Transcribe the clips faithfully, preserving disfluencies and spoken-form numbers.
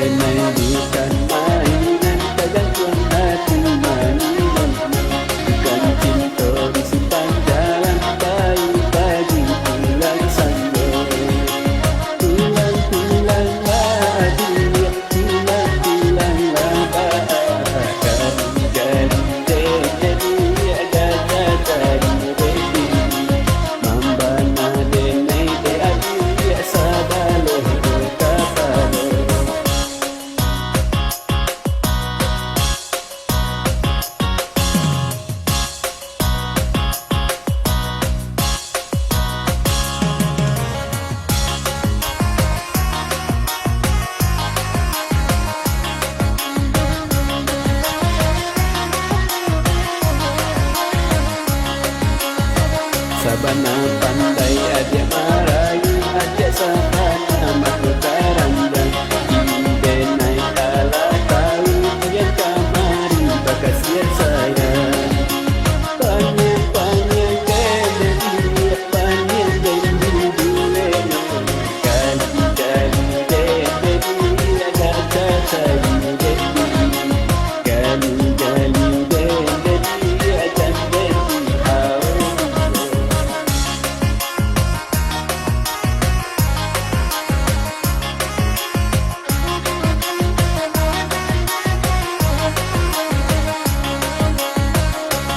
Denai bukan mainan, tagantuang hati manimang. Bukan cinto disimpan dalam kayu, pagi pulang sando. Pulang-pulanglah adiak, pulang-pulanglah baa, gali-gali dendek, gacah cari dendek. Mambana denai dek adiak, sabaloh jo kapalo. Sabana pandai adiak marayu, adiak sabana mako taranjang. Indak naik alah tahu, pian kamari bakasiah sayang. Paniang-paniang dendek, paniang dendek duek. Gali-gali dendek, gacah cari dendek. Gali-gali dendek, jan dendek haus.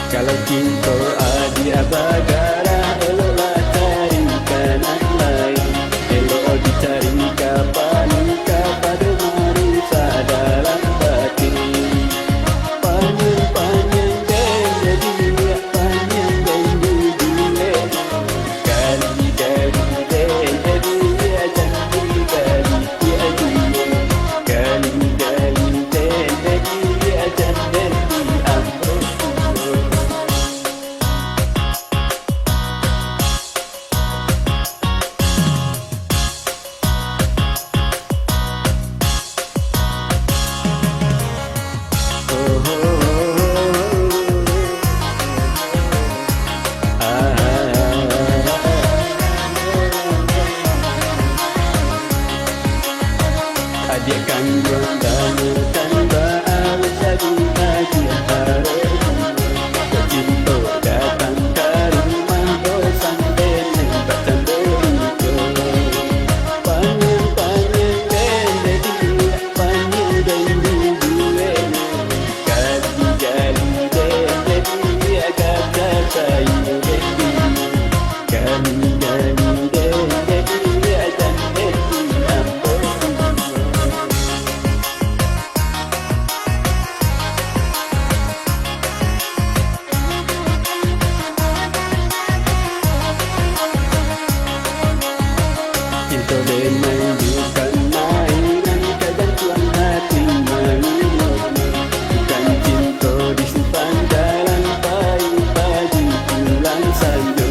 Kalau cinto adiak bagarah, eloklah cari ka nan lain. Elok dicari ka paling kapado marusak dalam batin. Paniang-paniang dendek, paniang dendek duek. Gali-gali dendek, jan digali, gali-gali. Gali-gali dendek, jan dendek ambo. Adiak kanduang, tanyokan baa, jadi agiah haro. Kok cinto datang ka rumah, bosan denai bacando iko. Paniang-paniang dendek, paniang dendek duek. Gali-gali dendek, gacah cari dendek. Gali-gali dendek, jan dendek ambo. Cinto denai bukan mainan, tagantuang hati manimang. Bukan cinto disimpan dalam kayu, pagi pulang sando.